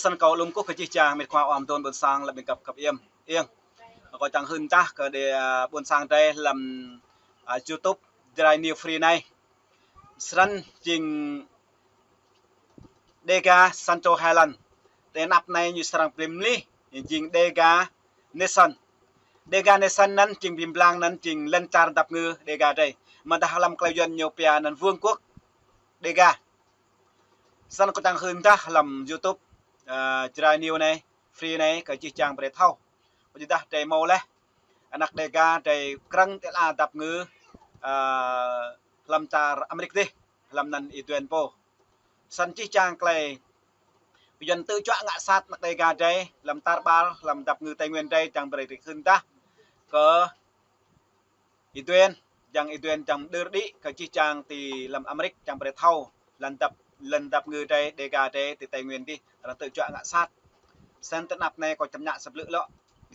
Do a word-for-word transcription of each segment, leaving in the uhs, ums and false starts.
Săn kâo lŏm kơkuh kơ jih jang mĕt khua ƀôn sang lăm ƀing găp găp iĕm. Iĕng. Kâo čang hưn tah kơ đe, a, ƀôn sang drơi lăm, a, YouTube Jrai New Free anai. Săn jing Dega Central Highland. Tơ anăp anai ñu srăng pơmlih jing Dega Nation. Dega Nation anăn jing ƀing blang anăn jing lŏn čar dăp ngư Dega drơi. Mơdah lăm klei Yuăn ñu pia anăn Vương quốc Dega. Săn kâo čang hưn tah lăm YouTube, a, Jrai New anai, Free anai, kơ jih jang brơi thâo. Kơ jih dah drơi mâo leh anăk Dega drơi krăng tơ ala dăp ngư, a, lăm čar Amêrik dih, lăm anăn Y Duên pô. Săn jih jang klei Yuăn tơ čuă ngă sat anăk Dega drơi lăm tar ƀar, lăm dăp ngư Tây Nguyên drơi, čang brơi hưn tah kơ Y Duên, čang Y Duên čang đơr đĭ kơ jih jang ti lăm Amêrik čang brơi thâo lŏn dăp, lŏn dăp ngư drơi, Dega drơi ti Tây Nguyên dih arăng tơ čuă ngă sat. Săn tơ anăp anai kâo čăm ngă sa blư̆ lŏ.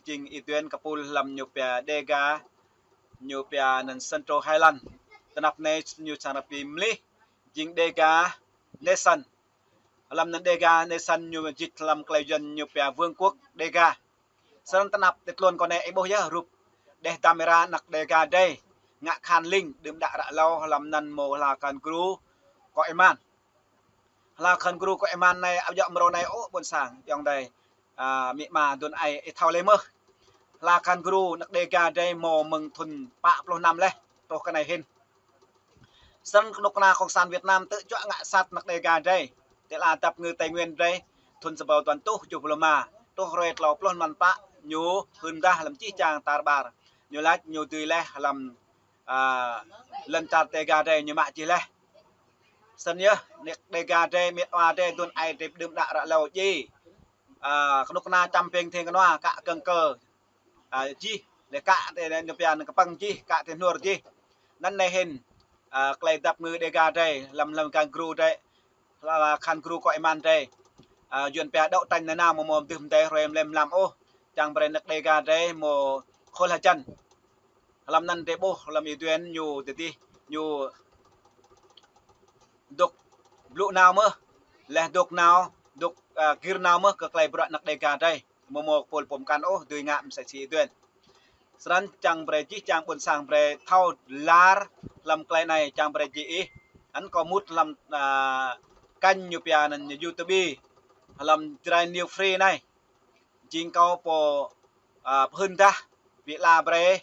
Jing Y Duên kơ pul lăm ñu pia Dega, ñu pia anăn Central Highland. Tơ anăp anai ñu srăng pơmlih jing Dega Nation. Lăm anăn Dega Nation ñu jing lăm klei Yuăn ñu pia Vương quốc Dega. Săn tơ anăp ti tluôn kâo anai ih ƀuh yơh rup đeh dăm êra anăk Dega drơi ngă khan ling đưm đă ră hlâo, lăm anăn mâo hla khan gru kơ êman. Hla khan gru kơ êman anai ăp djŏ mrô anai ôh ƀôn sang, ayŏng adơi, a, amĭ ama adơi ayŏng ih thâo lĕ mơh. Hla khan gru anăk Dega drơi mâo mơ̆ng thŭn pă pluh năm leh truh kơ anai hĭn. Săn kơnuk kơna Cộng sản Việt Nam tơ čuă ngă sat anăk Dega drơi tơ ala dăp ngư Tây Nguyên drơi, thŭn sa rơbâo duapăn êtuh tơjuh pluh rơma truh hrơi tlâo pluh mlan pă, ñu hưn tah lăm jih jang tar ƀar. Ñu lač ñu dưi leh lăm, a, lŏn čar Dega drơi ñu mă jih leh. Săn yơh, anăk Dega drơi, mĕt wa drơi, adơi ayŏng drơi đưm đă ră hlâo djai, a, kơnuk kơna čăm ping thing kơnua, kă kơ̆ng kơ, a, jih, lĕ kă tơ ñu pia anăn kơpăng jih, kă tơ hnur jih. Anăn anai hĭn, a, klei dăp ngư Dega drơi, lăm, lăm khan gru drơi, hla, hla khan gru kơ êman drơi. A, Yuăn pia đấu tranh nanao mâo mơ̆ dưm drơi hrơi mlĕm mlam ôh. Čang brơi anăk Dega drơi mâo khul hơjăn. Lăm anăn drơi ƀuh lăm Y Duên ñu tơ dih, ñu dôk blŭ nao mơh, leh dôk nao, dôk, a, gir nao mơh kơ klei bruă anăk Dega drơi. Mâo mâo pôl pô mkăn ôh dưi ngă msĕ si Y Duên. Săn čang brơi jih jang ƀôn sang brơi thâo lar lăm klei anai, čang brơi jih ih. Anăn kâo mŭt lăm, a, kênh ñu pia anăn ñu YouTube, lăm Jrai New Free anai. Jing kâo pô, a, pơhưn tah, wĭ ala brơi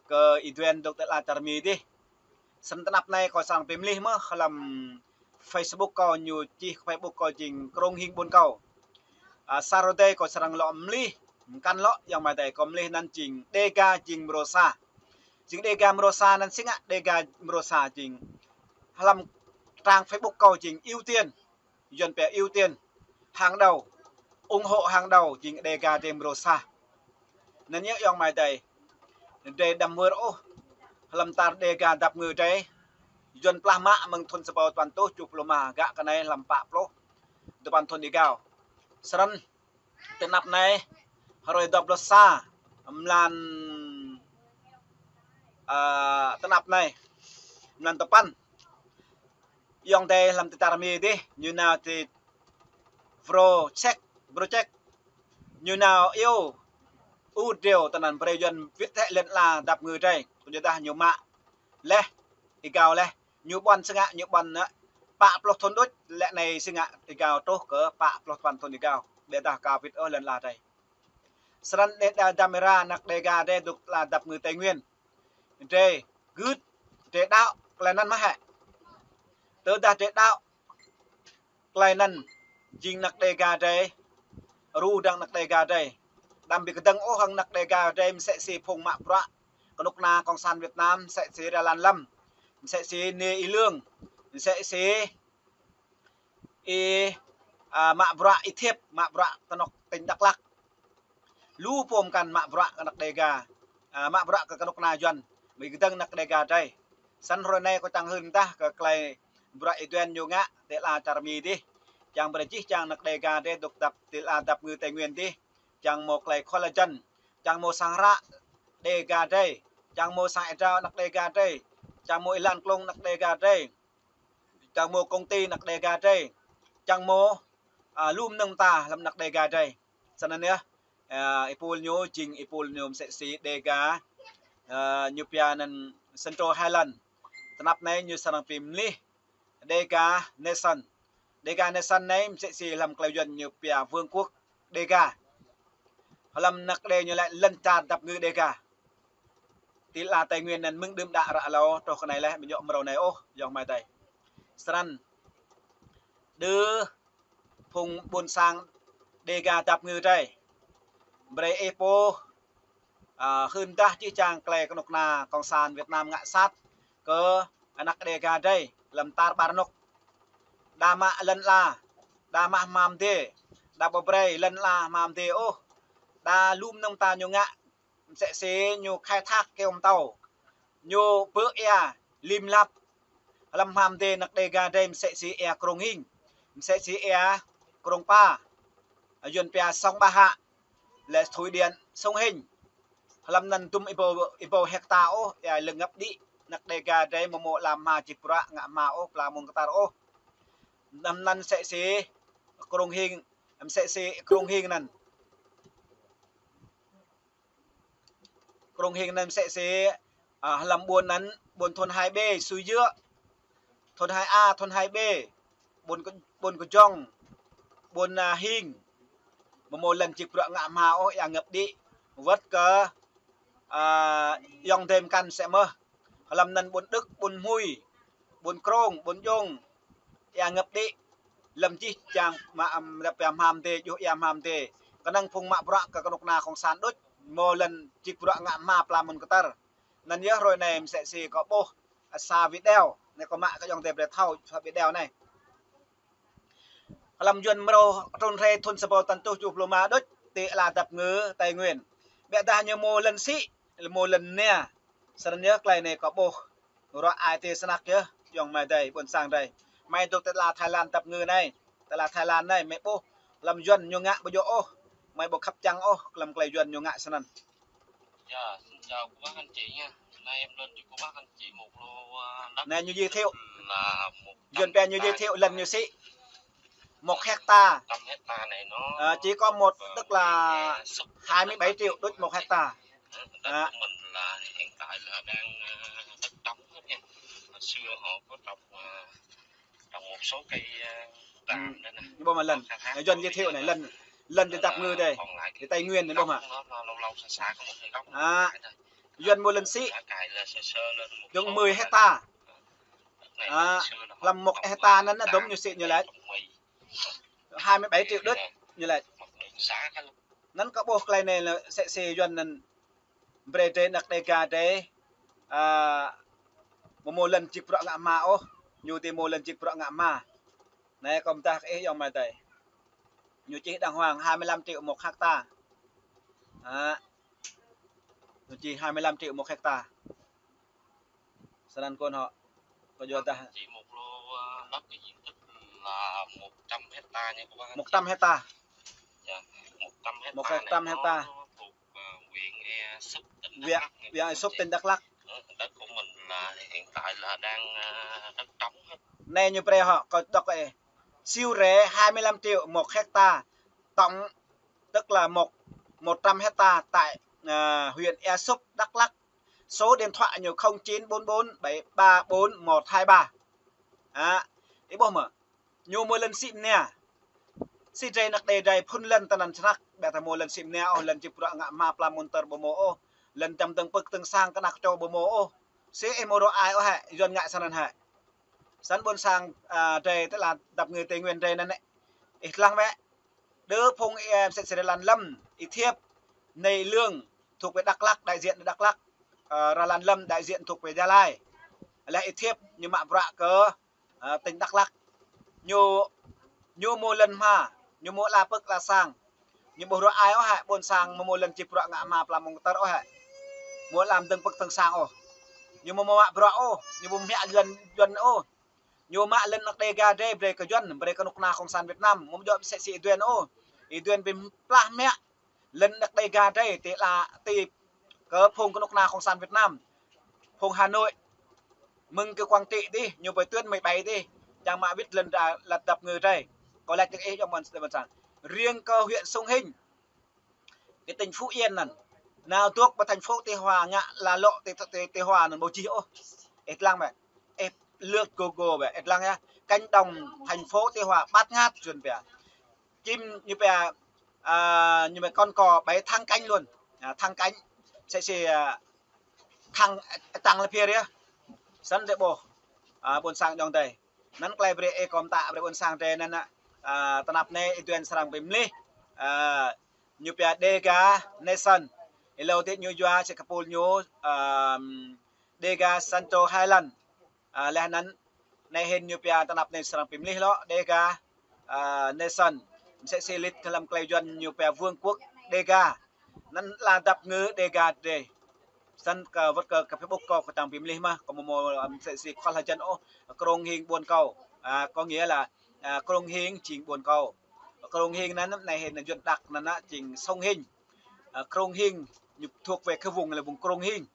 kơ Y Duên dôk tơ ala čar Mi dih. Săn tơ anăp anai kâo srăng pơmlih mơh lăm Facebook kâo, ñu čih Facebook kâo jing Krông Hing Ƀuôn Kâo. A, sa rơdei kâo srăng lŏ mlih, mkăn lŏ ayŏng amai adơi, kâo mlih anăn jing Dega jing mrô sa. Jing Dega mrô sa anăn si ngă Dega mrô sa jing lăm trang Facebook kâo jing ưu tiên, Yuăn pia ưu tiên, hàng đầu, ủng hộ hàng đầu jing Dega drơi mrô sa. Anăn yơh ayŏng amai adơi, drơi đăm wơr ôh lăm tar Dega dăp ngư drơi, Yuăn plah mă mơ̆ng thŭn sa rơbâo duapăn êtuh tơjuh pluh rơma gah kơ anai lăm pă pluh duapăn thŭn êgao. Săn tơ anăp anai, hrơi dua pluh sa mlan, a, tơ anăp anai, mlan duapăn, ayŏng adơi lăm ti čar Mi dih, ñu nao ti Bro Ček, Bro Ček. Ñu nao iâu, ur driâo tơ anăn brơi Yuăn wĭt hĕ lŏn ala dăp ngư drơi. Kơ jih dah ñu mă leh, êgao leh. Ñu ƀuăn si ngă, ñu ƀuăn anăn pă pluh thŭn đôč, lĕ anai si ngă êgao truh kơ pă pluh duapăn thŭn êgao. Ƀiădah ka wĭt ôh lŏn ala drơi. Săn đeh đa dăm êra anăk Dega drơi dôk tơ ala dăp ngư Tây Nguyên drơi gưt, drơi đaŏ klei anăn mơh hĕ. Tơdah drơi đaŏ klei anăn jing anăk Dega drơi, ru dăng anăk Dega drơi. Đăm bi kơdơ̆ng ôh hăng anăk Dega drơi msĕ si phung mă bruă kơnuk kơna Cộng sản Việt Nam, msĕ si Ra Lan Lâm, msĕ si Nê Y Lương, msĕ si Y, a, mă bruă Y Thiêp, mă bruă ti anôk tỉnh Đắk Lắk. Lu pô mkăn mă bruă kơ anăk Dega, a, mă bruă kơ kơnuk kơna Yuăn, bi kơdơ̆ng anăk Dega drơi. Săn hrơi anai kâo čang hưn tah kơ klei bruă Y Duên ñu ngă tơ ala čar Mi dih. Čang brơi jih jang anăk Dega drơi dôk dăp tơ ala dăp ngư Tây Nguyên dih, čang mâo klei khul hơjăn, čang mâo sang hră Dega drơi, čang mâo sang êdrao anăk Dega drơi, čang mâo êlan klông anăk Dega drơi, čang mâo công ty anăk Dega drơi, čang mâo a, lŏm nơ̆ng ta hlăm anăk Đêga drei. Snăn yơh, a, êpul ñu jing êpul ñu msĕ si Đêga, a, ñu pia anăn Central Highland. Tơnap anei ñu srăng bi mlih Đêga Nation. Đêga Nation anei msĕ si hlăm klei Yuăn ñu pia Vương quốc Đêga. Hlăm anăk Đê ñu laĭ lăn čar dap kngư Đêga. Ti ala Tây Nguyên anăn mơ̆ng đưm đă ră hlâo truh kơ anei leh, ƀu djơ̆ mrâo anei ôh, ayŏng amai adei. Snăn, đơ phung ƀuôn sang Đêga dap kngư drei. Brei ih pô, a, hưn dah jih jang klei kơnuk kơna Cộng sản Việt Nam ngă sat kơ anăk Đêga drei hlăm tar ƀar anôk. Đa mă lăn ala, đa mă hmam dê, đa ƀu brei lăn ala hmam dê ôh. Đa lŏm nơ̆ng ta ñu ngă msĕ si ñu khai thác kơyâo mtâo. Ñu bơ̆ ia lim lap. Hlăm hmam dê anăk Đêga drei msĕ si ia Krông Hing, msĕ si ia Krông Pa, Yuăn pia Sông Ba Hạ, leh thủy điện Sông Hinh. Hlăm anăn dŭm êbâo, êbâo hecta ôh ia lĕ ngăp đĭ. Anăk Đêga drei amâo mâo ala hma čih bruă ngă hma ôh, pla mơ̆ng kơtar ôh. Hlăm anăn msĕ si Krông Hing, msĕ si Krông Hing anăn. Krông Hing anăn msĕ si, a, hlăm ƀuôn anăn, ƀuôn thôn hai B, Sui Yơ̆, thôn hai A, thôn hai B, ƀuôn Kơ-, ƀuôn Kơjong, ƀuôn, a, Hing. Amâo mâo lăn čih bruă ngă hma ôh, ia ngăp đĭ. Wăt kơ, a, ayŏng adei mkăn msĕ mơh. Hlăm anăn ƀuôn Đức, ƀuôn Hmui, ƀuôn Krông, ƀuôn Jông, ia ngăp đĭ. Hlăm jih jang mă, ăm, lăp ia hmam dê, djuh ia hmam dê. Kơnơ̆ng phung mă bruă kơ kơnuk kơna Cộng sản đôč, mâo lăn čih bruă ngă hma pla mơ̆ng kơtar. Anăn yơh hruê anei msĕ si kâo ƀuh sa video, anei kâo mă kơ ayŏng adei brei thâo sa video anei. Hlăm Yuăn mrâo trŭn hrei thŭn sa êbâo tăn tuh tơjuh pluh êma đôč, ti ala dap kngư Tây Nguyên. Ƀiădah ñu mâo lăn sĭ, mâo lăn mnia. Snăn yơh klei anei kâo ƀuh. Ruă ai tiê snăk yơh, ayŏng amai adei, ƀuôn sang drei. Hmei dôk ti ala Thái Lan dap kngư anei, ti ala Thái Lan anei, hmei ƀuh hlăm Yuăn ñu ngă ƀu djơ̆ ôh. Hmei ƀu khăp čiăng ôh hlăm klei Yuăn ñu ngă snăn. Dạ, xin chào cô bác anh chị nha. Nay em lên cho cô bác anh chị một lô, à, đất. Anei ñu giới thiệu. Là một trăm Yuăn pia ñu giới thiệu lăn ñu sĭ. Một hecta. Trăm hecta này nó, à, chỉ có một, à, tức là hai mươi bảy triệu đôč một hecta. Đất, à, của mình là hiện tại là đang, à, đất trống hết nha. Hồi xưa họ có trồng, à, trồng một số cây, à, tràm đây nè. Ƀuh mă lăn. Yuăn giới thiệu anei, lăn, lăn ti dap kngư drei, ti Tây Nguyên anei ƀuh mă. Nó, nó lâu lâu xa xa có một hai gốc. À, Yuăn mâo lăn sĭ. Đã cài là sơ sơ lên một số mười hecta. Đất này là, à, hồi xưa là hlăm một hecta anăn dŭm ñu sĭ ñu laĭ hai mươi bảy triệu đôč ñu laĭ. Anăn kâo ƀuh klei anei lĕ msĕ si Yuăn anăn brei drei anăk Đêga drei, a, amâo mâo lăn čih bruă ngă hma ôh, ñu ti mâo lăn čih bruă ngă hma. Anei kâo mdah kơ ih ayŏng amai adei. Ñu čih đàng hoàng hai mươi lăm triệu một hecta. A, ñu čih hai mươi lăm triệu một hecta. Snăn kơ anăn hŏ, kơ yua dah. Chỉ một lô, à, đất cái diện tích là một trăm hecta nha cô bác anh chị. Một trăm hecta. Dạ, một trăm hecta này nó thuộc, à, huyện Ea Súp, tỉnh Đắk Lắk nha cô bác anh chị. Huyện Ea Súp, tỉnh Đắk Lắk. Ờ, đất của mình là hiện tại là đang, à, đất trống hết. Anei ñu brei hŏ, kâo đŏk, ơ, siu rê hai mươi lăm triệu một hecta, tổng tức là một, một trăm hecta tại, à, huyện Ea Súp, Đắk Lắk. Số điện thoại ñu không chín bốn bốn bảy ba bốn một hai ba. Á, ih ƀuh mơ̆. Ñu mâo lăn sĭ mnia. Si drei anăk Đê drei phŭn lăn tơnăn snăk, ƀiădah mâo lăn sĭ mnia ôh, lăn čih bruă ngă hma pla mơ̆ng kơtar ƀu mâo ôh, lăn čăm dơ̆ng pơ̆k dơ̆ng sang kơ anăk čô ƀu mâo ôh. Si ih mâo ruă ai ôh hĕ, Yuăn ngă snăn hĕ. Snăn ƀuôn sang, à, drei ti ala dap kngư Tây Nguyên drei anăn ih lăng wĕ. Đơ phung, ơ, msĕ si Ra Lan Lâm, Y Thiệp, Nay Lương, thuộc về Đắk Lắk, đại diện Đắk Lắk, ơ, Ra Lan Lâm, đại diện thuộc về Gia Lai. Leh Y Thiệp ñu mă bruă kơ, ơ, tỉnh Đắk Lắk. Ñu, ñu mâo lăn hma, ñu mâo ala pơ̆k ala sang. Ñu ƀu ruă ai ôh hĕ, ƀuôn sang amâo mâo lăn čih bruă ngă hma pla mơ̆ng kơtar ôh hĕ. Mâo ala mdơ̆ng pơ̆k dơ̆ng sang ôh. Ñu amâo mâo mă bruă ôh, ñu ƀu mă lăn Yuăn ôh. Ñu mă lăn anăk Đêga drei brei kơ Yuăn, brei kơ kơnuk kơna Cộng sản Việt Nam, amâo djŏ msĕ si Y Duen ôh. Y Duen bi plah mă lăn anăk Đêga drei ti ala ti kơ phung kơnuk kơna Cộng sản Việt Nam. Phung Hà Nội, mơ̆ng kơ Quảng Trị dih, ñu ƀơi tuyến mười bảy dih, čang mă wĭt lăn ala dap kngư drei. Kâo laĭ tơ ih djŏp ƀôn, ƀôn sang. Riêng kơ huyện Sông Hinh, cái tỉnh Phú Yên anŭn, nao dŏ pơ thành phố Tuy Hòa ngă la lŏ Tuy, Tuy, Tuy Hòa anŭn ƀu jih ôh. Ih lăng bĕ. Ih lướt Google bĕ, ih lăng yơh. Cánh đồng thành phố Tuy Hòa bát ngát jun pia. Čim ñu pia, à, ñu pia con cò bảy tháng canh luôn. À, tháng canh. Sẽ, sẽ, à, tháng, tăng lơ phiêr yơh. Săn rĕ ƀôh. À, ƀôn sang djŏng đơi. Anŭn tơlơi brơi ih kơ mơta brơi ƀôn sang đơi anŭn ah. À, tơnap anai ih dŏ srăng pơmlih. À, ñu pia Dega Nation. Ih lŏ tĭ ñu yua sĕ kơpul ñu, à, Dega Central Highland. À, laih anŭn, anai hĭn ñu pia tơnap anai srăng pơmlih lŏ Dega, à, Nation. Mơsĕ si lĕ kơ lăm tơlơi Yuan ñu pia Vương quốc Dega. Anŭn la dăp ngư Dega đơi. Săn kơ wơ̆t kơ, kơ Facebook kâo, kâo čang pơmlih mơ̆n, kâo mơ̆ mơ̆, à, mơsĕ si khual hơjăn ôh, Krông Hing ƀôn kâo. À, có nghĩa là, à, Krông Hing jing ƀôn kâo. Krông Hing anŭn, anai hĭn anŭn Yuan đak anŭn jing Sông Hinh. À, Krông Hing ñu thuộc về cái vùng là vùng Krông Hing.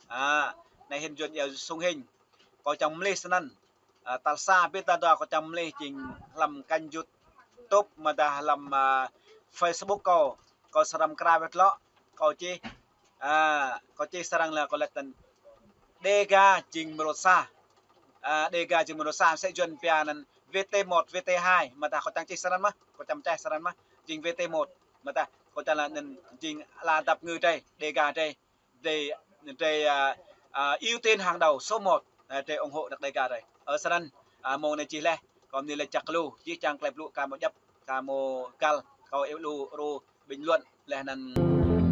À, anai hĭn Yuan iâu Sông Hinh. Kâo čang mơlih snăn. À, tal sa ƀiă ta dua kâo čang mơlih jing lăm kênh YouTube, mơ̆ dah lăm, à, Facebook kâo. Kâo srăng krao wơ̆t lŏ. Kâo čih, à, kâo čih srăng lĕ kâo laĭ tăn Dega jing mrô sa. À, Dega jing mrô sa, mơsĕ Yuan pia anŭn VT một, VT hai, mơ̆ dah kâo čang čih srăng mơ̆n, kâo čang čih srăng mơ̆n, jing VT một, mơ̆ dah kâo čang laĭ anŭn jing la dăp ngư đơi, Dega đơi. Đơi, đơi, à, à, ưu tiên hàng đầu số một, à, đơi ủng hộ năk Dega đơi. Ơ, srăng, à, mơ̆ng anai čih laih, kâo mơ̆ ni laĭ čăk lu, jih čang tơlơi blŭ kâo mơ̆ djŏp, kâo mơ̆ găl, kâo iâu lu, ru bình luận, laih anŭn